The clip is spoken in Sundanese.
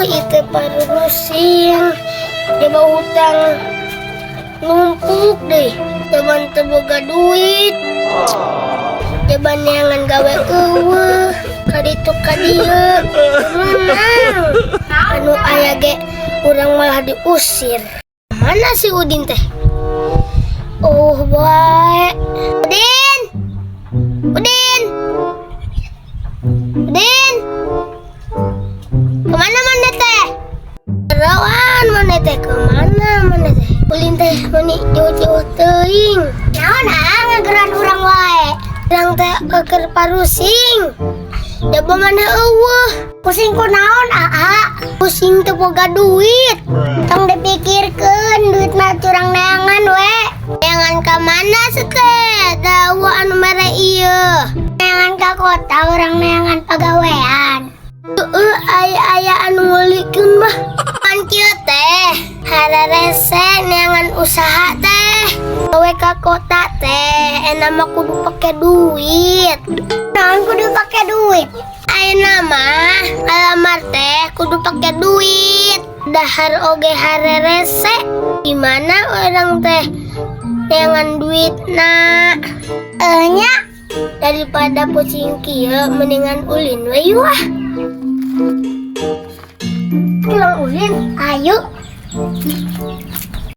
Itu parusing. Coba hutang numpuk deh. Teman teu boga duit. Coba neangan gawe euweuh. Kaditu kadieu. Menang. Anu aya ge urang malah diusir. Mana si Udin teh? Oh, bae. Udin. Udin. Udin. Kemana maneh teh? Rawan maneh teh, kemana maneh teh? Ulin teh meni jauh-jauh teuing. Naon ah ngageran urang wae? Urang teh keur parusing. Coba maneh euweuh. Pusing ku naon, aa? Pusing teu boga duit. Tong dipikirkeun, duit mah curang neangan we. Neangan ka mana teh? Dawa anu mere ieu. Neangan ka kota, urang neangan pagawean. Heeh, aya-aya anu ngulikeun mah. Pan kieu teh, hararese neangan usaha teh. Gawe ka kota teh, enak mah kudu pake duit. Naon kudu pake duit? Ayeuna mah ngalamar teh kudu pake duit. Dahar oge harerese. Gimana orang teh neangan duit na? Eh nya, daripada pusing kieu mendingan ulin we yuk ah. Pulang ulin, ayo.